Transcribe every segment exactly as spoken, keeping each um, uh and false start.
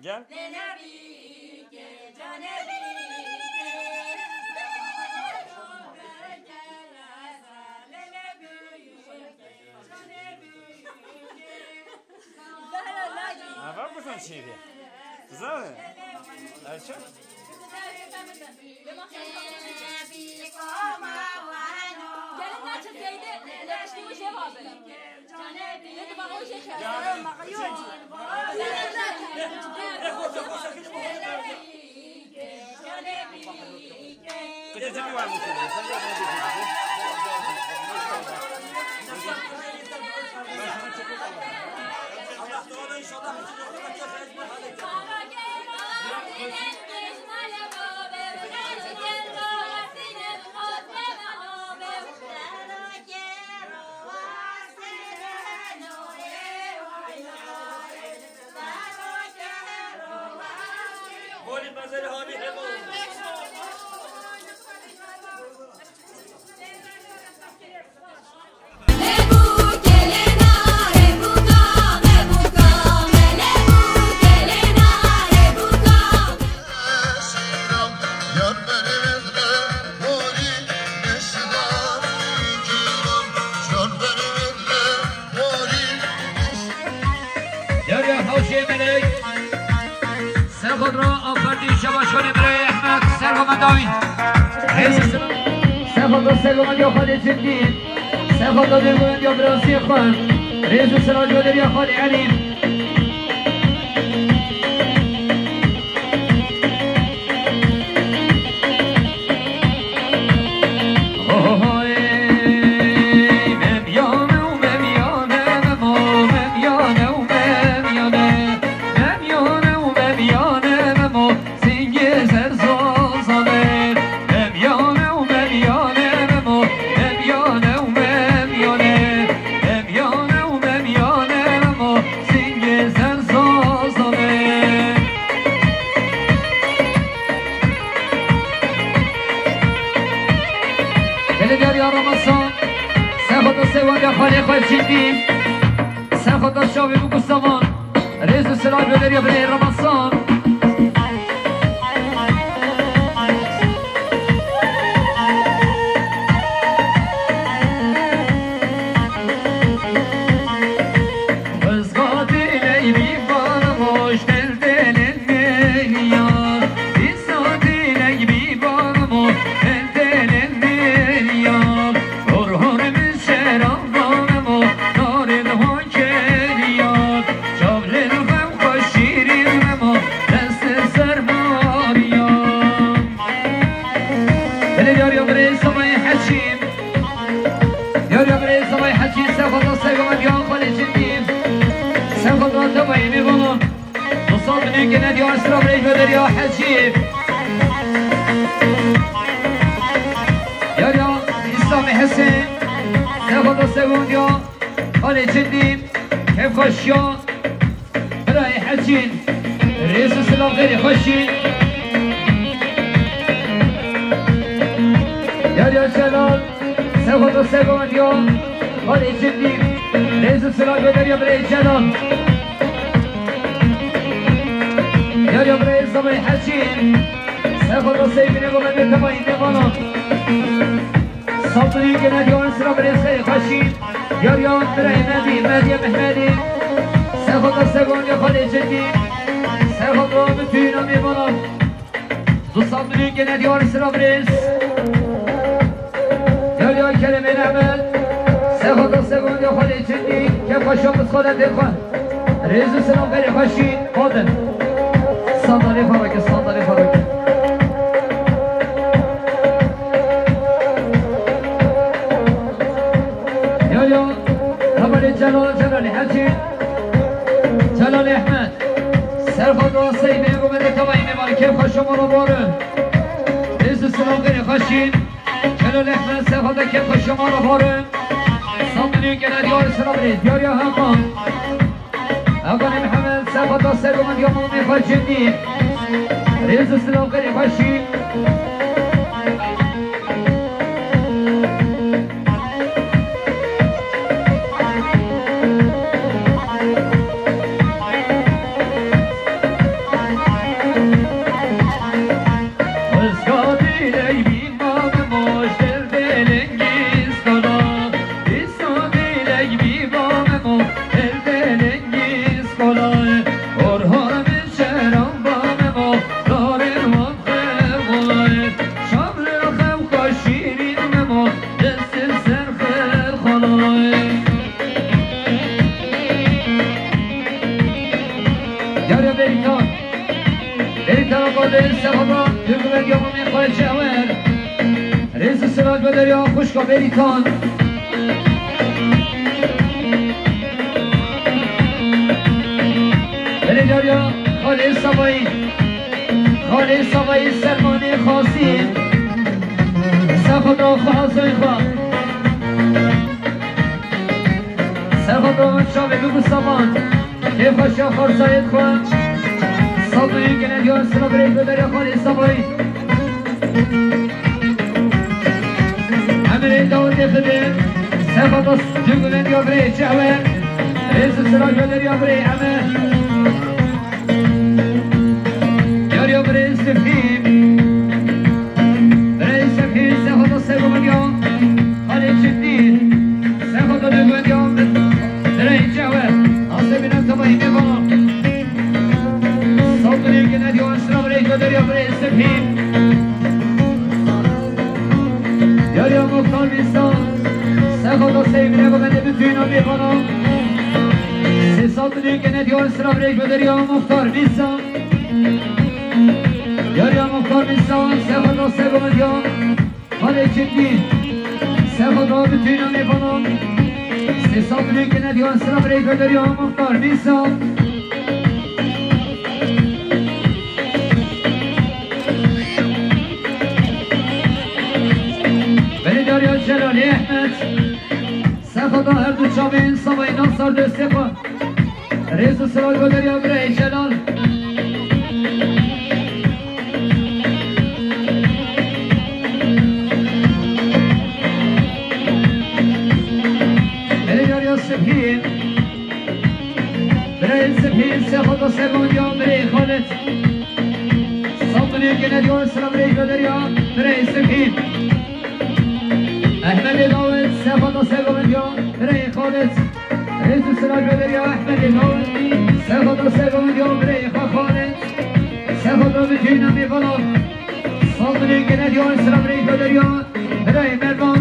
Gel. Ava kuzan çêbe. Zane. Erçe? Gelin naçe teyde, leşti bu şey var. Derya Hawşê Melek, Serxot ra Aferdî Şebaşanê Birayê Ehmed, Serxot me dawî. Serxot ra Serxot me diya Xalê Cindî, Serxot ra Dêrgoyan diya Birazî Xan, Rêz û Sera Coderiya Xalê Elî. Belediya Ramazan, Serxota Sewan ya xalê xwe çîtî, Serxota Şavê û Gustavan, rêz û silav Belediya Birê Ramazan. Hele yarya birê Samayê Heçî. Yarya birê Samayê Heçî, Serxota Seyvan, ya xalê Cindî. Serxota Tebayê Mêvanan. Musab nûkene diyar sira birê Coderiya Heçî. Yarya İslamê Hesên. Serxota Seyvan ya xalê Cindî. Kevxweşiya. Birayê Hecîn, rêz û silav xêrê xweşî. Yarya Celal, Serxota Seyvan ya, xalê Cindî, rêz û silav Coderiya birê Celal. Yarya birê Samayê Hecîn, Serxota Seyvan ya, Mehmet Tebayê Mêvanan. Sabrî gene diyan sira birêz xêrê xweşî. Yar ya birayê Medî, Medî Mehmedî. Serxota Segon ya xalê Cindî. Serxota Mitûna Bana. Du sed milyon gene diyar sıra birêz. Yar yar Keremê Rehmet. Sefata Segon ya xalê Çindî. Kef xweşa misxaletê xwe. Rêz û silam berê xweşî. Badin. Sandalê xwe rake, sandalê xwe rake. Ya ya. Hevalê Celal, Celalê Hecî. Celalê Ehmed. Serxwe do sey bê û me de tevayî mêvan kêf xwe şima re barin. Rêz û silam xêrê xweşî. Celal Ehmed serxwe de kêf xwe şima re barin. Sandalê gene diyar silam rê. Diyar ya Hakan. Hakan Mihemed serxwe do ser û me diya mamê xwe Cindî. Rêz û silam xêrê xweşî. Şamrê xew xwe şîrîn memo, destê ser xêr xalay. Yare Berikan. Berikan Abadê Sehaba, Dugmen Yamamê xwe Çewer. Rêz û silav be derya xwişka Berikan. Belê derya xalê Savayî. Xalê Savayî Selmanê Xasî. Sexoda xwe azay xwe. Sexoda çavê Lûbû Saman. Kêf xweşiya xarsayê xwe. Sabirî gene diya sila birê goderê xalê Savayî. Emirê Dawidê Xidê. Sexoda cû guvendiya birê çewe. Rêz û sila goderiya birê Emir. Yariya birê Sefî. Birê Sefî, Sexoda Sego Menya. Xalê Çindî. Sexoda Dego Menya. Birê Çewe. Asebîna Tabayî Mevana. Sabirî gene diyor sıra birê Göderiya birê Sefî. Yariya Muxtar Vîsa. Sexoda Seyvine bu bende bütün o Mevana. Sesat Milyon gene diyor sıra birê Göderiya Muxtar Vîsa. Yar ya Muxtar Mîsa, Sexoda Sego Medya, Xalê Çindî, Sexoda bütün o Mevana. Sesat Milyon gene diyor sıra birê Göderiya Muxtar Mîsa. Belê Darya Celalê Ehmed. Sexoda her du çavên Savayî Nasar destê xwe. Rêz û silav Goderiya birayê Celal. Belê Darya Sibhî. Birayê Sibhî, Sexoda Sego Medya, birayê Xalid. Sandinê gene diyor sıra birayê Goderiya, birayê Sibhî. Ehmedê Dawid, Sexoda Sego Medya, birayê Xalid. Rêz û silav Goderiya, Ehmedê Dawid. Sexoda Sego Medya, birayê Xalid. Sexoda bütün o Mevana. Sandinê gene diyor sıra birayê Goderiya, birayê Merdan.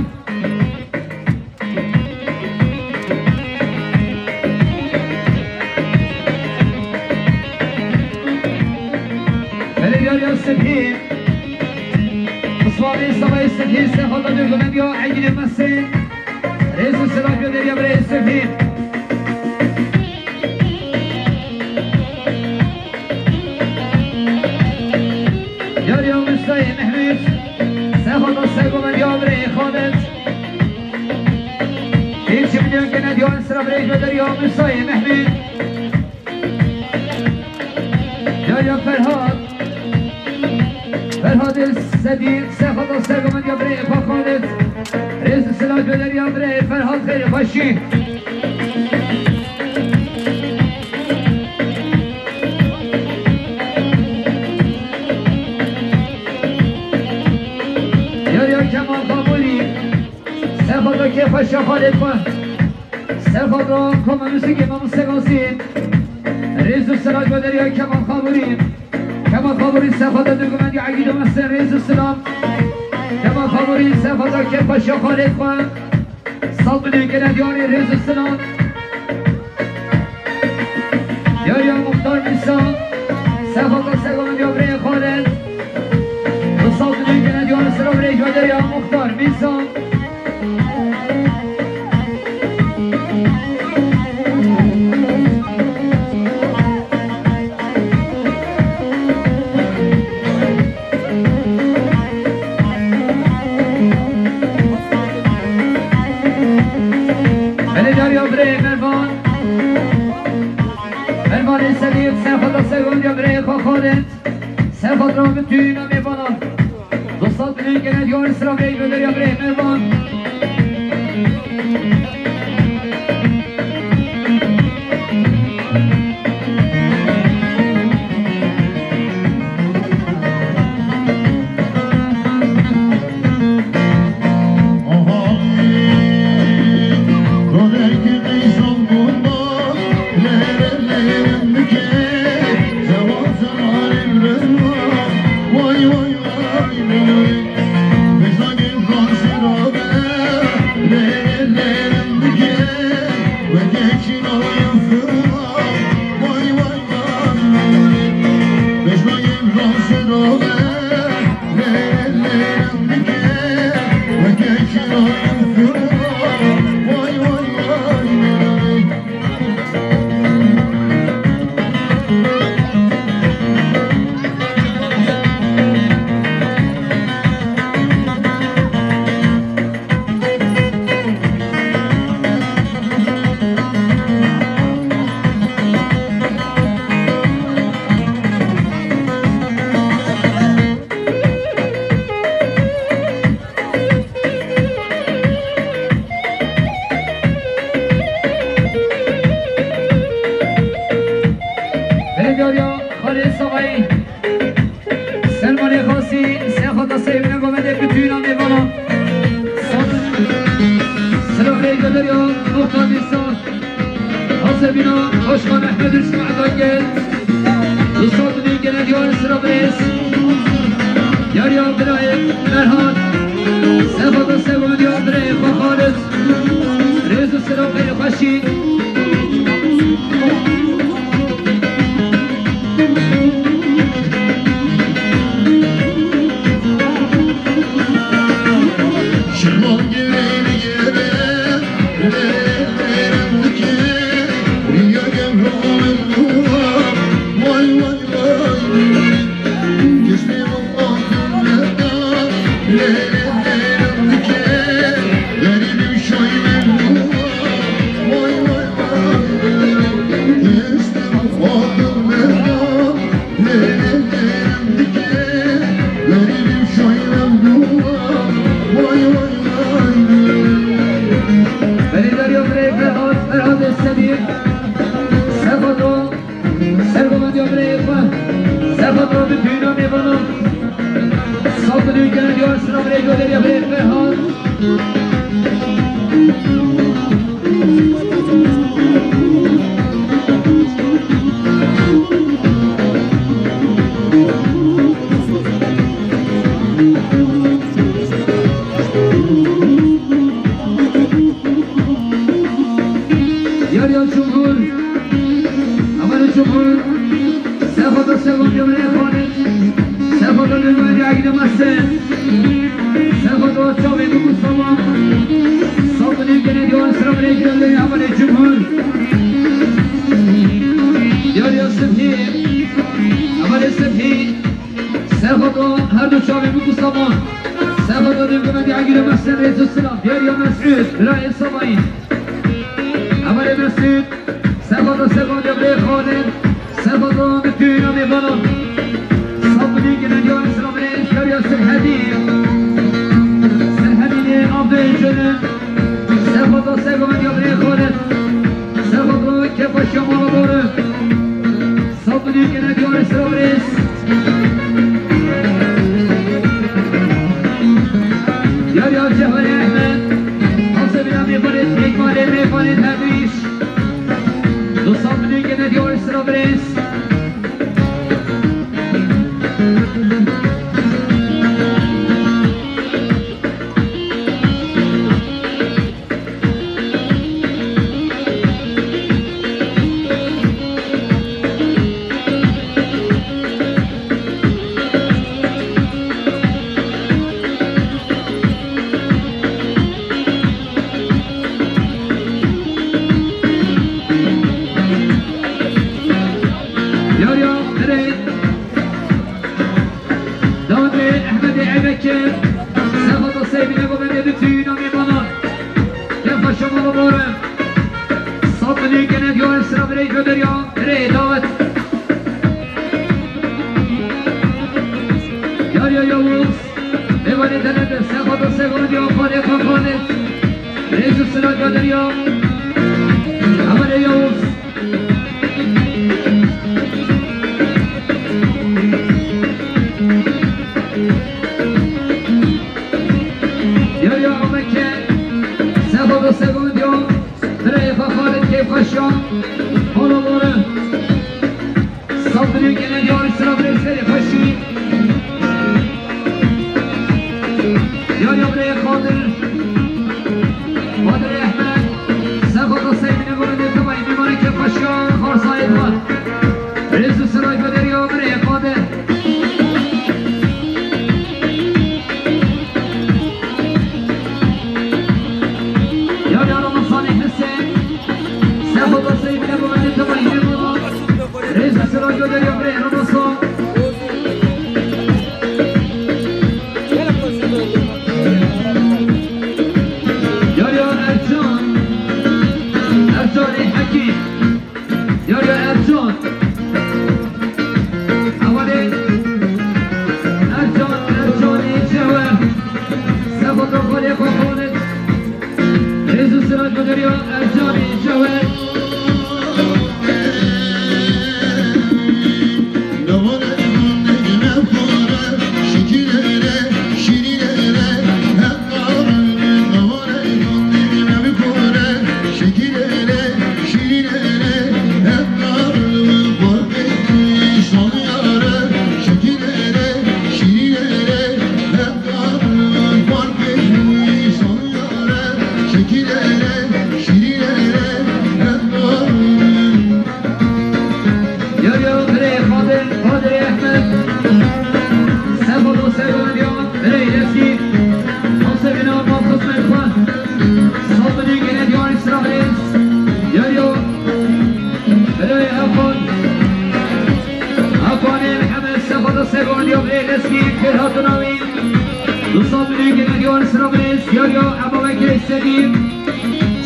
Belê Darya Sibhî. Piswanê Savayê Sibhî, Sexoda Dugumediya Egîlê Mesê. Rêz û silav Goderiya birayê Sibhî. Darya Mustayê Mehmûd. Sexoda Sego Medya, birayê Xalid. Pênc milyon gene diyor sıra birayê Goderiya Mustayê Mehmûd. Yaya Ferhat. Ferhat Sedî, Sexoda Sego Medya, birayê xwe Xalid. Rêz û silav Goderiya birayê Ferhat, xêrê xweşî. Yaya Kemal Xabûrî. Sexoda kêf xweşa Xalid xwe. Sexoda koma musikê Mamoste Gazî. Rêz û silav Goderiya Kemal Xabûrî. Kemal Favorî, Sefada Dugumendî, Egîdo Mesen, rêz û silam. Kemal Favorî, Sefada Kepaşa Xalê xwe. Sal bilî gene diyarê rêz û silam. Diyariya Muxtar Mîsa, Sefada Sego Diyarê Xalê. Sal bilî gene diyarê silam rê diyariya Muxtar Mîsa. Belê diyariya birê Mervan. Mervanê Sedîq, Sefada Sego Diyarê Xalê. Sefada Rabitûna mêvanan. Dostlar, bilin gene diyar sıra bey böyle ya bey Mervan. Belediya Xalê Savayî. Selmanê Xasî, Sefada Seyvine Gomedê, bütün amê bana. Sıra Bey Göderiyor, Muhtar Nisa. Hazır bina, Başkan Ahmet Üstü Adangel. Ustad Bey Genel Diyor Sıra Bey. Yarı Abdülhayek, Merhan. Sefada Sego Diyor Bey, Baharız. Rêz û silav xêr û xweşî. Belediye Reis Ferhat, Ferhat Essedir, Sefado, Sergomet Yavre Ekber, Sefado bütün amê bana. Saldırı geliyor, sıra buraya gönderiyor, Reis Ferhat. Yar ya Çukur, Aman Çukur, Sefada Sevan Yavre Hanet, Sefada Lümen Yagdemezsin. Sefada Çavê Mustafa. Saldırı gene diyor, sıra buraya geldi, Aman Çukur. Yar ya Sıbhi, Aman Sıbhi. Sefada her du çavê Mustafa. Sefada Lümen Yagdemezsin, Resul Selam. Yar ya Mesut, Bira Esamayın. Aman Mesut. Sefada Sevan Yavre Hanet. Sefada bütün amê bana. Sabri gene diyor, sıra buraya, yar ya Serhedi. Serhedi ne Abdülcünü. Sefada Sevan Yavre Hanet. Sefada Kepaşa Malabarı. Sabri gene diyor, sıra buraya. Yar ya Cevher Ahmet. Hazır bir amê bana, ekmale me bana, derviş. Dostlar, bilin gene diyor, sıra buraya. Derya, rê dawet. Yar ya Yavuz. Êvanê tenê de, Sefa da Segondiya, Xalê Xaxalê. Rêz û silav ya Derya. Amanê Yavuz. Yar ya Ameke. Sefa da Segondiya. Birayê xwe Xalid Keyfxweşiyan, Pala Mare. Saf dilê gele diyarî sira birê serê xweşî. Yar ya birayê Xadir, Xadir Ehmed. Sefa da Seydine Gorendê Tebayî, mîmanê Keyfxweşiyan, Xarsayê Tebayî. Rêz û silav ya Derya birayê Xadir. Yar ya Ramazanê Hesen, Sefa da Seydine Gorendê Tebayî, mîmanê. Rêz û silav ya Derya birayê Ramazan. Yar ya Ercan, Ercanê Hekî. Yar ya Ercan. Amanê Ercan, Ercanê Cewher. Sefa da Xalê Xaxalê. Rêz û silav ya Derya Ercanê Cewher. Yar ya birê Xadir, Xadir Ehmed. Sefa da Segondiya, birê Leskî. Hasebîna ma xizmet xwe. Sabunê gele diyarî sira birêz. Yar ya birê Hakan. Hakanê Mihemed, Sefa da Segondiya, birê Leskî, kir hatina wî. Du sed milyon gele diyar sira birêz, yar ya Ebabekirê Sedî.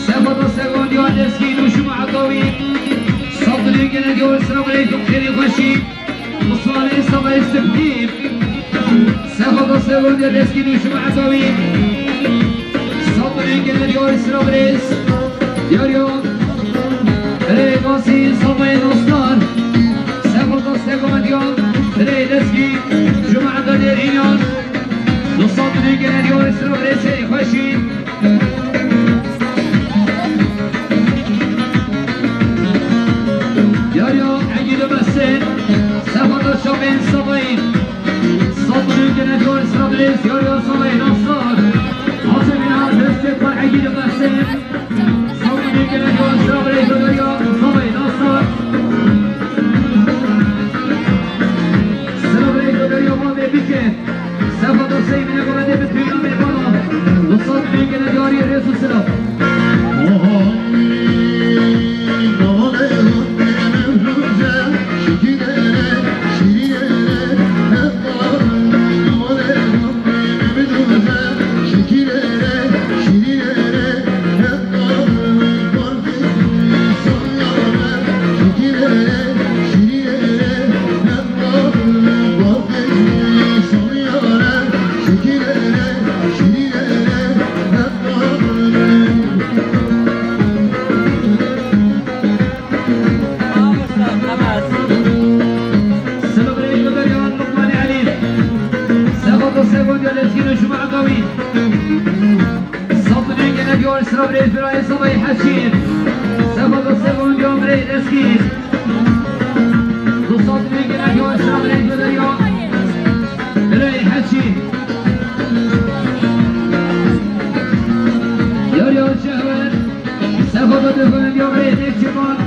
Sefa da Segondiya Leskî, nûşûma Etawî. Sed milyon gele diyar sira birêz, doktorê xweşî. Muslanê Sabahê Sibhî. Sefa da Segondiya Leskî, nûşûma Etawî. Sed milyon gele diyar sira birêz. Yar ya. Birê Nasî Sabahê Nastar. Sefa da Segondiya. Birê Leskî. Cuma Dêr Înan. Du sed milyon gele diyar sira birêz, serê xweşî. Yar ya Egîd Mesên. Sefa da Şabên Sabahî. Sed milyon gele diyar sira birêz, yar ya Sabahê Nastar. Hasebîna destê xwe Egîd Mesên. Sed milyon gele diyar sira birêz, yar ya Sabahê Nastar. Sira birêz, yar ya Mavê Bike. Sefa da Seydine Gorendê bi tûna mêbana. Du sed milyon gele diyarî rêz û silav. Selamun aleyküm, Derya Lukman Ali. Sefa da Segondiya Leskî, nûşûma Etawî. Sed milyon gele diyar sira birêz, birayê Sabahê Heşî. Sefa da Segondiya birê Leskî. Du sed milyon gele diyar sira birêz, birayê Heşî. Yar ya Şehwet. Sefa da Segondiya birê Nêçîrvan.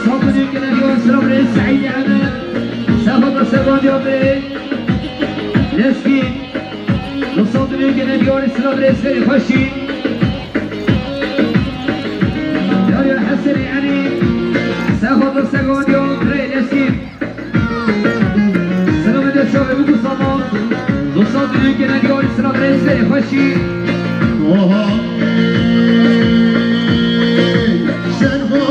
Sed milyon gele diyar sira birêz, Seîdê Emed. Sefa da Segondiya birê Leskî. Du sed milyon gele diyar sira birêz, serê xweşî. Yar ya Hesenê Elî. Sefa da Segondiya birê Leskî. Selamê de çavê min ku salan. Du sed milyon gele diyar sira birêz, serê xweşî. Oha. Ser xwe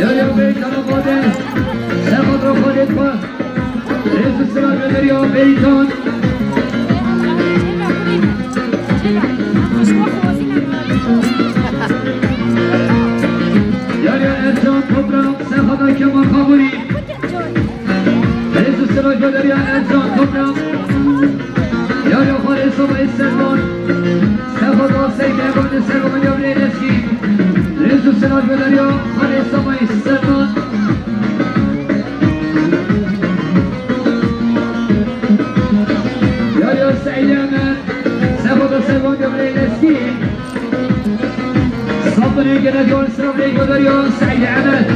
Ya, ya, Beykan Abade, Sefa Drokolitma, Rezu Sıra Gönderiyor, Beykan. Ya, ya, Ercan Toprak, Sefa da Kemal Kaburi. Rezu Sıra Gönderiyor, Ercan Toprak. Ya, ya, Hale Sabah Servan. Sefa da Seyde, Bade Servan, ya, Rezu Sıra Gönderiyor, Hale Sabah Servan. Ya, ya, Seyde Ahmet. Sefa da Servan, ya, Rezu. Sabunê gene diyor, sıra buraya gönderiyor, Seyde Ahmet.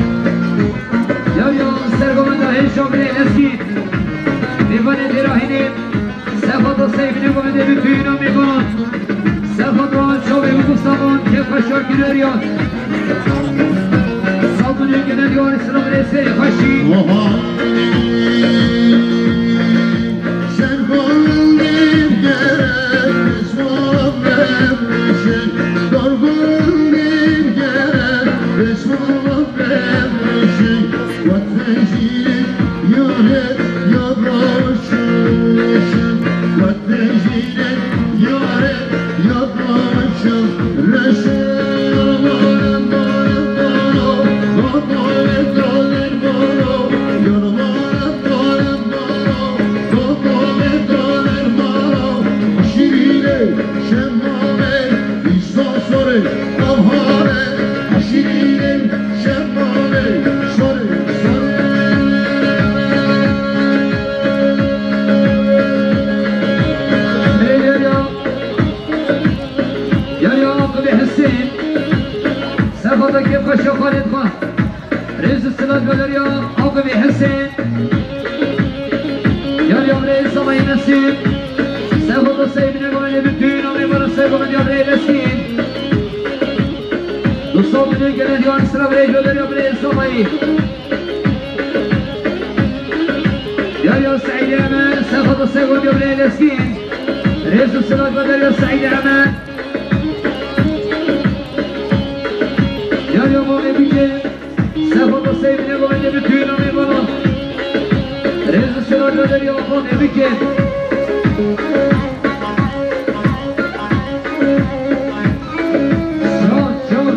Ya, ya, Servan da Hejja buraya eski. Meyvanê Dêrahînê, Sefa da Seyfine, Mehmetê Bütüyüna meyvan. Sefa da Çavê Mustafa, Kefaşa Güleriya. Sabunê gene diyor, sıra buraya Seyfaşi. Oha. Yarya Aqibê Hesên, Sefa da Kêfxweşa Xalid xwe. Rêz û silat be derya Aqibê Hesên. Yarya Birê Samayî Nesîb. Sefa da Seyfine Gomelê, bütün amê bara Seyfa Medya Birê Leskîn. Dosta Birê gele diyan sıra Birê Göderya Birê Samayî. Yarya Seîdê Eme, Sefa da Seyfa Medya Birê Leskîn. Rêz û silat be derya Seîdê Eme. Yarya Mavê Bike. Sefa da Seyfine Gomelê, bütün amê bara. Rêz û silat be derya Mavê Bike. Çal, çal.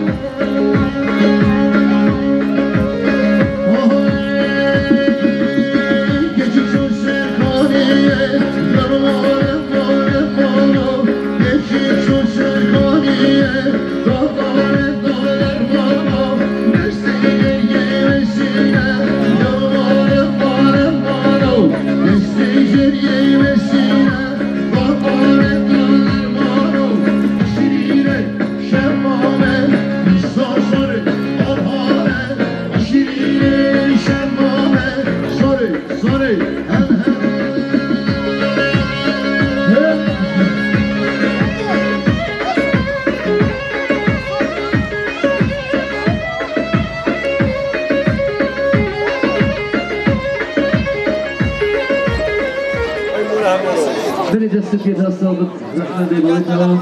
Beni destek yeter sabit. Rahmet eyvallah.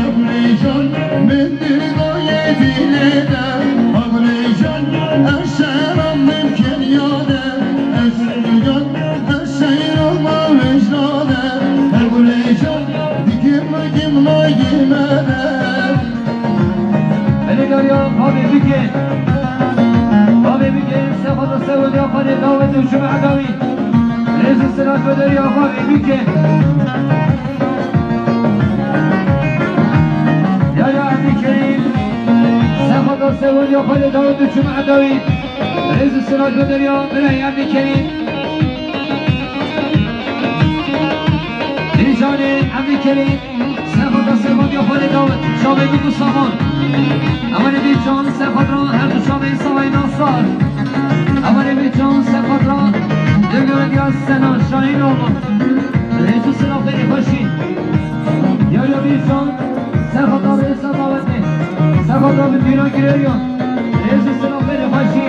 Ebrecan min dîna yedîne de, Ebrecan eşeram min kenyane, Ebrecan eşeram min vecdane, Ebrecan dikim kim nagimene. Elê Derya, Mavê Bike. Mavê Bike, Sefa da Seyfa Medya Birê davet û çûme edawî. Rêz û silat be derya Mavê Bike. Yarya Emî Kerîm, Sefa da Seyfa Medya Birê davet û çûme edawî. Rêz û silat be derya Birê Emî Kerîm. Dîcanê Emî Kerîm. Sefa da Seyfa Medya Birê davet, çavê Mustafa. Emanê Bîcan, Sefa da her du çavê Samayî Nasar. Emanê Bîcan, Sefa da Dögöre diya Sena Şahîn oğlu. Rêz û silat be derya xweşî. Yarya Bîcan, Sefa da rêza davetê. Sefa da bi dîna gireriya. Rêz û silat be derya xweşî.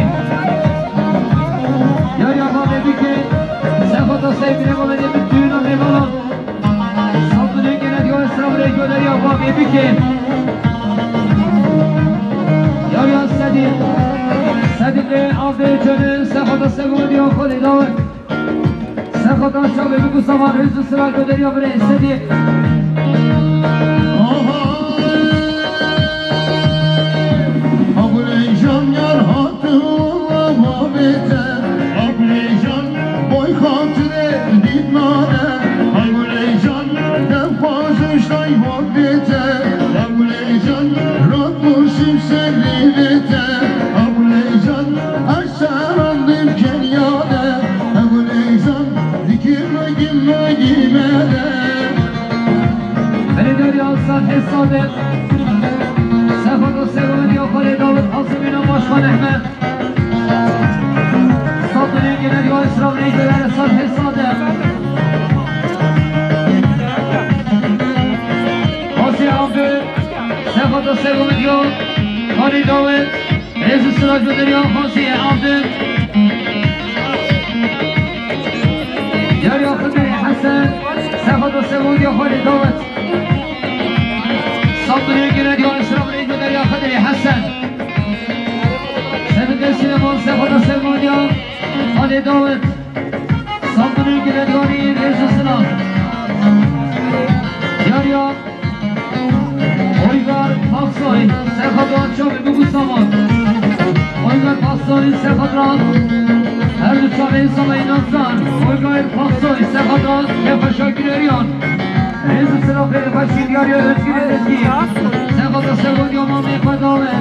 Çölün sexota segodiya xolê dawet. Sexota çavê bi gusaman hêz û silah guderiya birê sedî. Abuleycan yar hatı ola mabete. Abuleycan boy hatire dîtmane. Abuleycan dev xwaziştay mabete. Abuleycan rat boşim serî bete. Abuleycan Serandim keryade, Ebû Leysan, dikir me gim me gîmede. Berê derya sar hesade. Sefada serwediya xalê Dawid, Azimîna Başkan Ehmed. Sat û nîv gene diya Esra Reyde sar hesade. Xasî Abdul, Sefada serwediya xalê Dawid. Rêz û silav ji derya Xasiyê Abdin. Derya Xidirê Hesen, Sefada Sewadiya Xalê Dawet. Sandinê gine diya Esra Rêz û derya Xidirê Hesen. Sevindê Silêman, Sefada Sewadiya Xalê Dawet. Sandinê gine diya Rêz û silav. Derya Oygar Paksoy, Serxada Çavê Bigusaman. Oygar Paksoy, Serxadra. Her du çavê Samayî Nazan. Oygar Paksoy, Serxada Kefaşa Gireriyan. Rêz û silav xêr xweşî diyariya Özgür Eski. Serxada Serxadiya Mamê Xwedawe.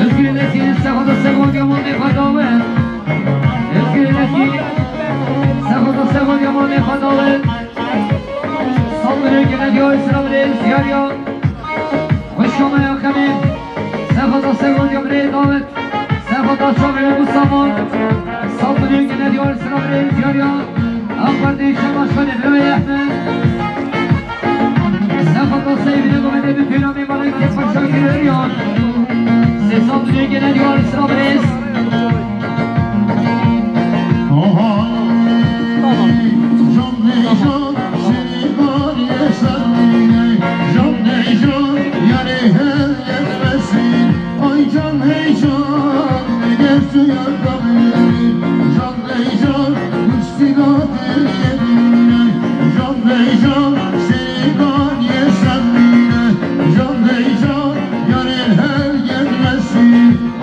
Özgür Eski, Serxada Serxadiya Mamê Xwedawe. Özgür Eski, Serxada Serxadiya Mamê Xwedawe. Saldırı gene diyor İsrail'e ziyarya. Hoş olmaya kamin. Sefada Segonya Bre David. Sefada Çavre bu zaman. Saldırı gene diyor İsrail'e ziyarya. Akbar Değişen Başkanı Bre Ehmed. Sefada Seybine Gomede bir dünami bana gidip başa giriyor. Ses saldırı gene diyor İsrail'e.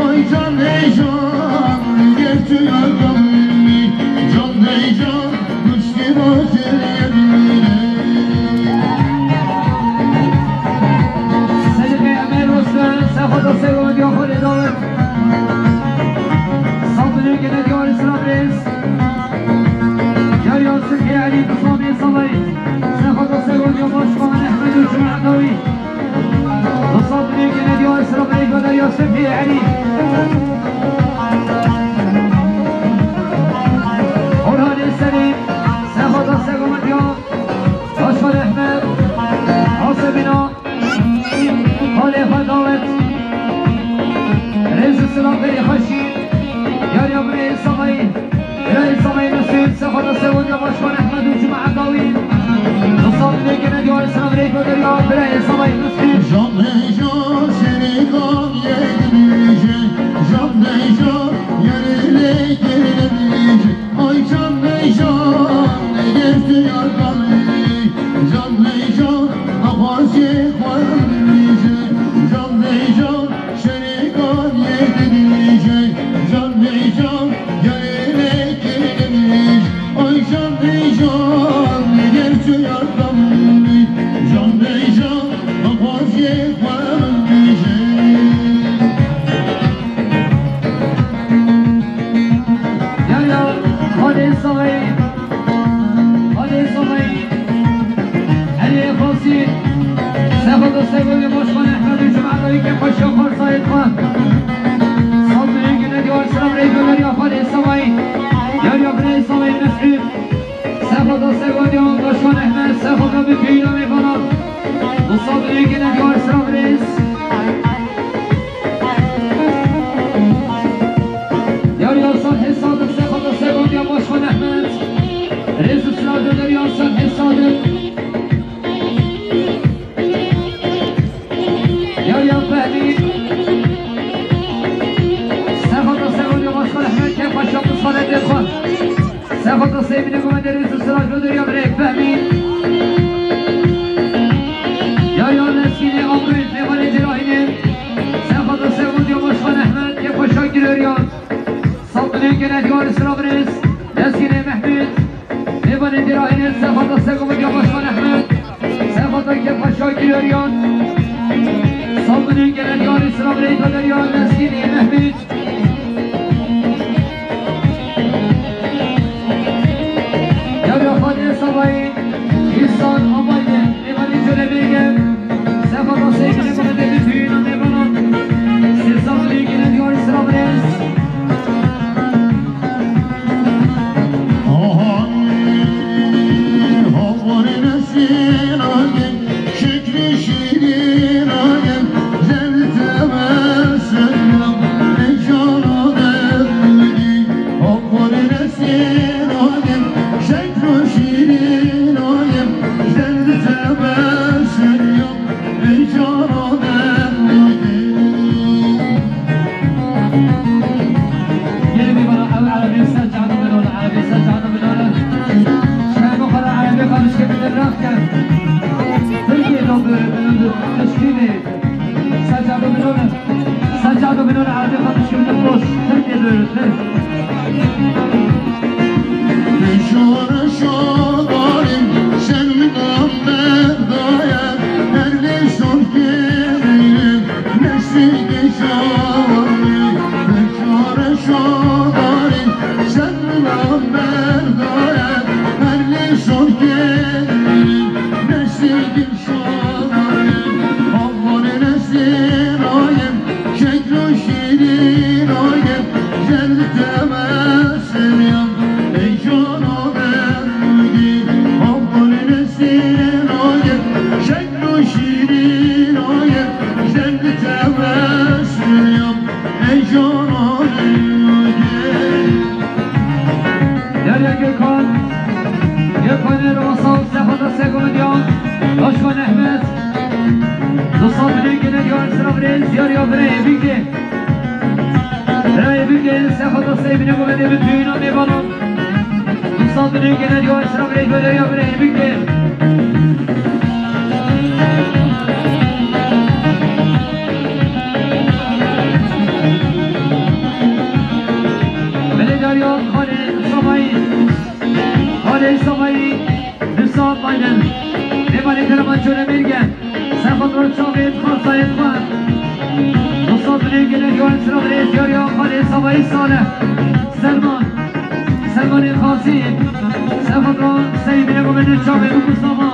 Ay can ey can, ger tu yar gavî, can ey can, guştî batir yemîne. Sedîqê Emel Rostan, Sefada Sego, Diya Xolê Dawet. Saldırı gene Diya Esra Brez. Yar Yasir Heyali, Kuzami Salay. Sefada Sego, Diya Başkan Ehmed Uçma Adawi. Saldırı gene diyor Esra Bey, Goda Yasir Heyali. Orhan Eseri, Sefada Sego, Diya Başkan Ehmed, Asebina, Hale Fadavet, Rezi Sıla Bey Haşi, Yar Yabri Salay. Birayê Samayê Mesûd, Sefada Sewadiya Başkan Ehmed û Cuma Edawî. Nusal dilê gene diyar Sina birê Goderya, birayê Samayê Mesûd. Can neja şerîkan yek dibêje, can neja yerê lê kir dibêje. Ay can neja eger tu yar kamî, can neja axwazê xwe dibêje, can neja Şerîkan yê dibêje, can bêjan, yarê lê kê dibêje. Ay can bêjan, ger tu yar kamî, can bêjan, axwazê xwe bibêje. Ya ya, xalê Saxayî, xalê Saxayî. Elê Xasî, Sefada Sego yê Başkan Ehmed û Cuma Dawî ke xweşiya xwe sayê xwe. Saldırı gene diyar sıra birey döner ya xalê Saxayî. Yar ya birey Saxayî Mesûd. Sefada Sego diyan Başkan Ehmed, Sefada bi peyda mêvana. Bu saldırı gene diyar sıra birey. Yar ya Salih Sadık, Sefada Sego diyan Başkan Ehmed. Rêz û silav döner ya Salih Sadık. Yar ya Fehmî. Sefata Seymînê Gomendê Rêz û Siraj Bederiya Birê Fehmî. Yariya Leskînê Amrûyê Nêvanê Cêrahînê. Sefata Segodya Başkan Ehmed, Kepaşa Gireriya. Saldırı gene Diyar Sıra Birêz. Leskînê Mehmûd. Nêvanê Cêrahînê Sefata Segodya Başkan Ehmed. Sefata Kepaşa Gireriya. Saldırı gene Diyar Sıra Birêz Bederiya. Leskînê Mehmûd. Yariya Xalê Sabayî, Îhsan Amayî, Nêvanê Colemêrge, Sefata Seymînê Gomendê Bitûyîna Nêvanan, Sêsal Lîgîne Diyar Sira Birêz. Gelin bir bana ev Erebî ser canım ben onu, Erebî ser canım ben onu. Şahin o kadar Erebî karışık bir rakı. Türkiye'de o böyle, böyle, böyle, teşkil et. Secado Binone, Secado Binone, Erebî karışık bir post. Türkiye'de böyle, Türk. Şora şodarim, şermidan berdaya, her leşon kerim, neşri geçari. Şora şodarim, şermidan berdaya, her leşon kerim, neşri Derya Gökhan, Gökhanê Rosal, Sefata Segovidiyan, Başkan Ehmed, Dostan Bilgin, Edgar Sıra Birêz, Yarya Birê Bilgin. Birê Bilgin, Sefata Seymînê Gomendê Bitûyîna Nêvanan. Dostan Bilgin, Edgar Sıra Birêz, Yarya Birê Bilgin. Belê Derya, Xalê Sabayî. Xalê Sabayî, Nusat Biden. Nêvanê Kerema Colemêrge. Sefat ro çavê xasayê xwe. Dostan Bilgin, Edgar Sıra Birêz, Yarya Xalê Sabayî Salih. Selman. Selmanê Qasî, Sefata Seymînê Gomendê çavê û Mustafa.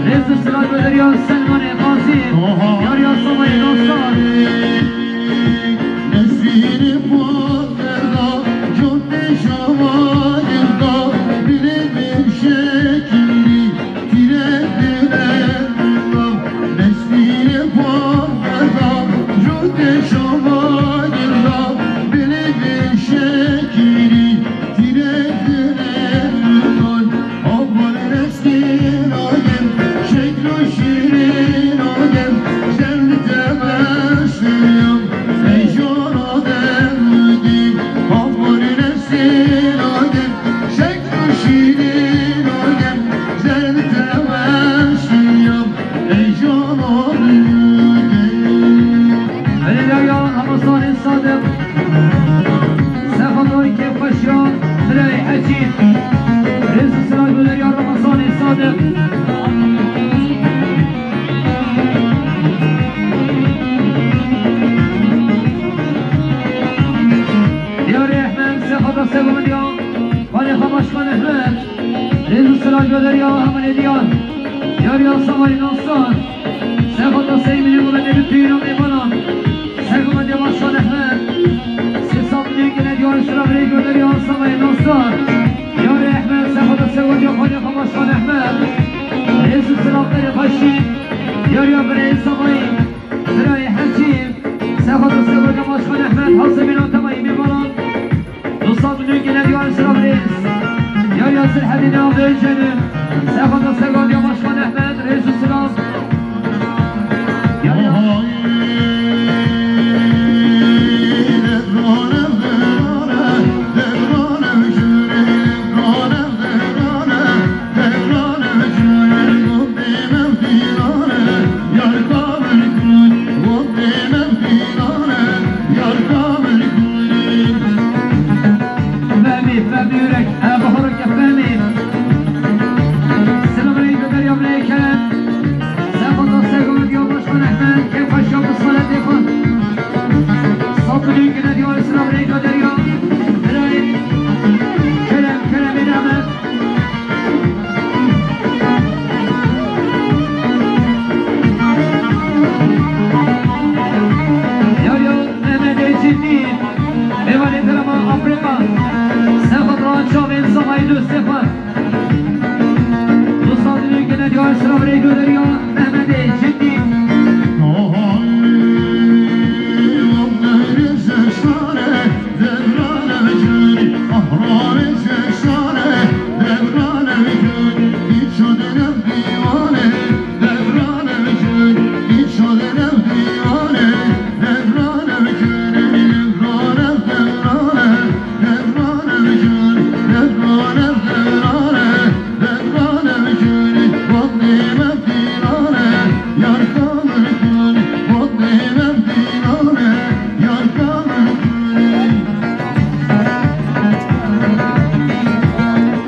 Rêz û silav Bederiya Selmanê Qasî, Yarya Sabayê Dostan. Nesîrê Paterda, Contê Şamayirda, bilê vê şekilî. Belediya Ramazanê Sadık. Sefatoy Kefkaşiyan, Birey Hecî. Rêz û silav Belediya Ramazanê Sadık. Diyarê Ehmed, Sefata Segovidiyan, Xalê Xabaşkan Ehmed. Rêz û silav Belediya Hemelê Diyar. Yarya Sabayî Dostan. Sefata Seymînê Gomendê Bitûyîna Nêvanan. Sergometê Başkan Ehmed. Sêsal Bilgin, Edgar Sıra Birêz, Yarya Sabayî Dostan. Yarê Ehmed, Sefata Segodya Xalê Xabaşkan Ehmed. Rêz û silav Xalê Xaşî. Yarya Birê Sabayî. Birayê Hecî. Sefata Segodya Başkan Ehmed. Hazemîna Temayî Nêvanan. Dostan Bilgin, Edgar Sıra Birêz. Yarya Sirhedî Navê Cenî. Sefata Segodya Başkan Ehmed, rêz û silav. Yarya. Selamun aleyküm Derya. Kerem, Kerem, Kerem, Kerem. Derya, Mehmet Ecindî. Mêvanê Kerema Afrika. Sefat Rahat Çavên Savayî Dostê xwe. Dostan dilê gene diyar selamun aleyküm Derya. Mehmet Ecindî.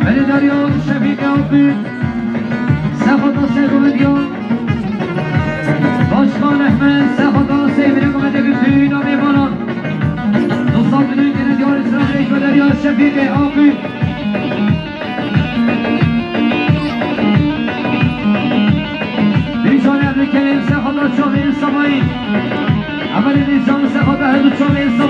Belê Derya Şefîk Akgül, Sefata Seydovendiya, Başkan Ehmed, Sefata Seydovendiya, Gültüyü, Name Banan. Dostlar, bütün gene diyar İsrail, Derya Şefîk Akgül. Nîşanê Ebdulkerim Sefata Çavên Savayî. Emelê nîşan Sefata Hebdû Çavên Savayî.